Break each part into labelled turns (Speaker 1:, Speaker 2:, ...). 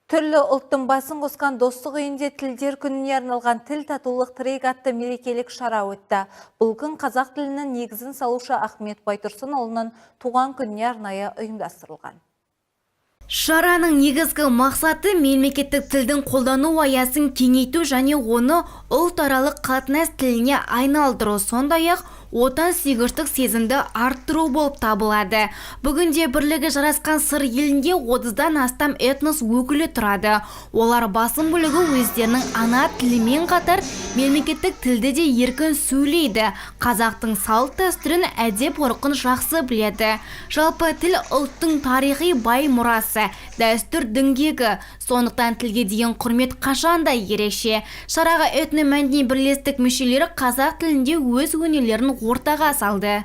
Speaker 1: Түрлі ұлттың басын қосқан Достық үйінде Тілдер күніне арналған «Тіл – татулық тірегі» атты мерекелік шара өтті. Бұл күн қазақ тілінің негізін салушы Ахмет Байтұрсынұлының туған күніне арнайы ұйымдастырылған.
Speaker 2: Шараның негізгі мақсаты – мемлекеттік тілдің қолдану аясын кеңейту және оны ұлтаралық қатынас тіліне айналдыру, сондай-ақ отансүйгіштік сезімді арттыру болып табылады. Бүгінде бірлігі жарасқан Сыр елінде 30-дан астам этнос өкілі тұрады. Олар басым бөлігі өздерінің ана тілімен қатар мемлекеттік тілді де еркін сөйлейді. Қазақтың салт дәстүрін, әдеп ғұрқын жақсы біледі. Жалпы, тіл – ұлттың тарихи бай мұрасы, дәстүр діңгегі. Сондықтан тілге деген құрмет қашанда ерекше. Шараға этномәдени бірлестік мүшелері қазақ тілінде өз өнерлерін ортаға салды.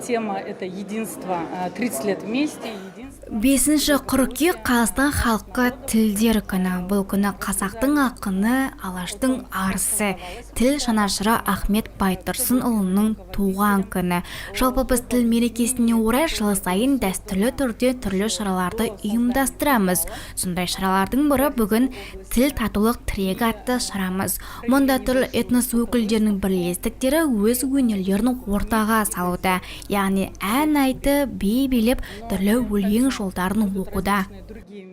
Speaker 3: Тема – это единство, 30 лет вместе, единство.
Speaker 2: 5 қыркүйек – Қазақстан халқы Тілдер күні. Бұл күні қазақтың ақыны, Алаштың арысы, тіл жанашыры Ахмет Байтұрсынұлының туған күні. Жалпы, біз тіл мерекесіне орай жыл сайын дәстүрлі түрде түрлі шараларды ұйымдастырамыз. Сондай шаралардың бірі – бүгін «Тіл – татулық тірегі» атты шарамыз. Мұнда түрлі этнос өкілдерінің бірлестіктері өз өнерлерін ортаға салуда. Яғни ән айтып, би билеп, түрлі өлең жолдарын оқуда.
Speaker 3: Другие мероприятия.